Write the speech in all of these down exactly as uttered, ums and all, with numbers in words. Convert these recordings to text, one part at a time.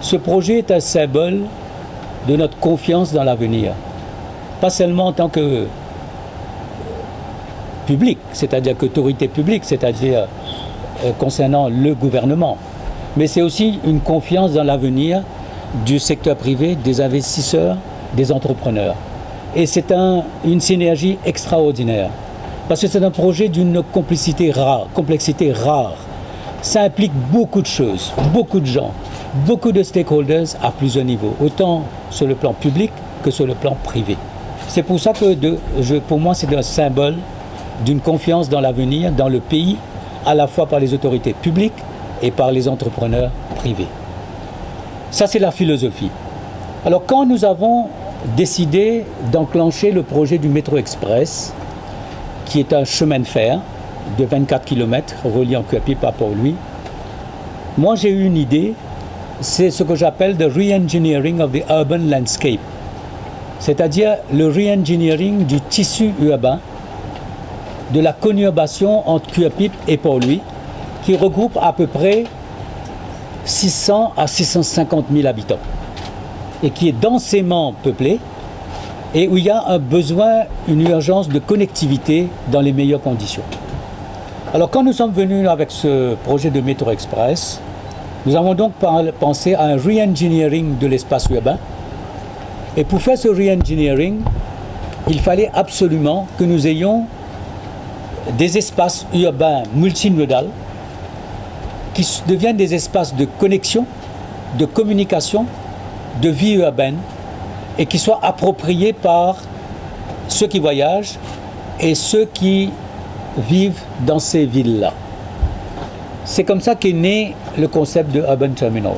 Ce projet est un symbole de notre confiance dans l'avenir, pas seulement en tant que public, c'est-à-dire qu'autorité publique, c'est-à-dire, euh, concernant le gouvernement, mais c'est aussi une confiance dans l'avenir du secteur privé, des investisseurs, des entrepreneurs. Et c'est un, une synergie extraordinaire, parce que c'est un projet d'une complexité rare, complexité rare. Ça implique beaucoup de choses, beaucoup de gens, beaucoup de stakeholders à plusieurs niveaux, autant sur le plan public que sur le plan privé. C'est pour ça que de, je, pour moi, c'est un symbole d'une confiance dans l'avenir, dans le pays, à la fois par les autorités publiques et par les entrepreneurs privés. Ça, c'est la philosophie. Alors, quand nous avons décidé d'enclencher le projet du métro express, qui est un chemin de fer de vingt-quatre kilomètres reliant Curepipe à Port-Louis, moi, j'ai eu une idée, c'est ce que j'appelle the re-engineering of the urban landscape, c'est-à-dire le re-engineering du tissu urbain, de la conurbation entre Curepipe et Port-Louis, qui regroupe à peu près six cents à six cent cinquante mille habitants et qui est densément peuplée et où il y a un besoin, une urgence de connectivité dans les meilleures conditions. Alors, quand nous sommes venus avec ce projet de métro express, nous avons donc par-, pensé à un re-engineering de l'espace urbain. Et pour faire ce re-engineering, il fallait absolument que nous ayons des espaces urbains multimodaux qui s-, deviennent des espaces de connexion, de communication, de vie urbaine et qui soient appropriés par ceux qui voyagent et ceux qui vivent dans ces villes-là. C'est comme ça qu'est né le concept de urban terminal.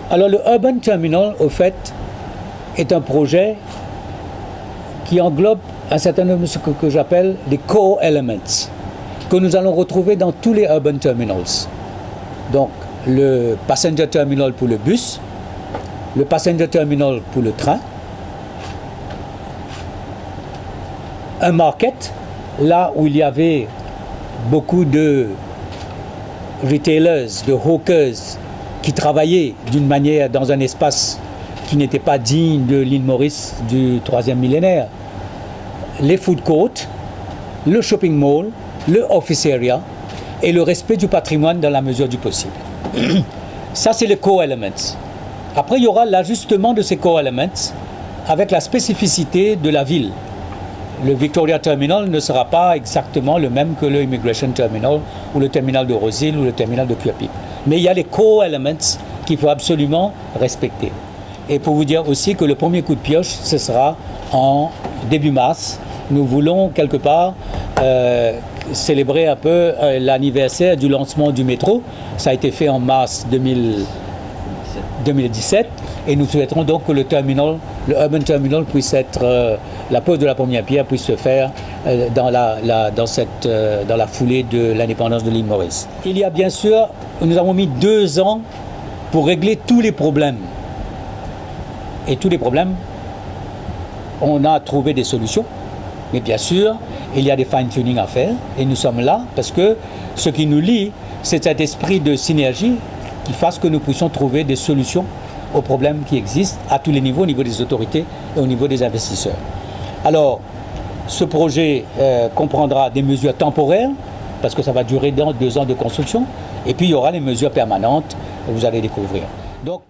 Alors, le urban terminal, au fait, est un projet qui englobe un certain nombre de ce que, que j'appelle les core elements, que nous allons retrouver dans tous les urban terminals. Donc, le passenger terminal pour le bus, le passenger terminal pour le train, un market, là où il y avait beaucoup de retailers, de hawkers, qui travaillaient d'une manière dans un espace qui n'était pas digne de l'île Maurice du troisième millénaire. Les food courts, le shopping mall, le office area et le respect du patrimoine dans la mesure du possible. Ça, c'est les core elements. Après, il y aura l'ajustement de ces core elements avec la spécificité de la ville. Le Victoria Terminal ne sera pas exactement le même que le Immigration Terminal ou le terminal de Rose Hill ou le terminal de Curepipe. Mais il y a les core elements qu'il faut absolument respecter. Et pour vous dire aussi que le premier coup de pioche, ce sera en début mars. Nous voulons quelque part, euh, célébrer un peu, euh, l'anniversaire du lancement du métro. Ça a été fait en mars deux mille, deux mille dix-sept. Et nous souhaiterons donc que le terminal, le urban terminal puisse être, euh, la pose de la première pierre puisse se faire, euh, dans la, la, dans cette, euh, dans la foulée de l'indépendance de l'île Maurice. Il y a bien sûr, nous avons mis deux ans pour régler tous les problèmes. Et tous les problèmes, on a trouvé des solutions. Mais bien sûr, il y a des fine-tuning à faire. Et nous sommes là parce que ce qui nous lie, c'est cet esprit de synergie qui fasse que nous puissions trouver des solutions aux problèmes qui existent à tous les niveaux, au niveau des autorités et au niveau des investisseurs. Alors, ce projet, euh, comprendra des mesures temporaires, parce que ça va durer dans deux ans de construction, et puis il y aura les mesures permanentes, vous allez découvrir. Donc,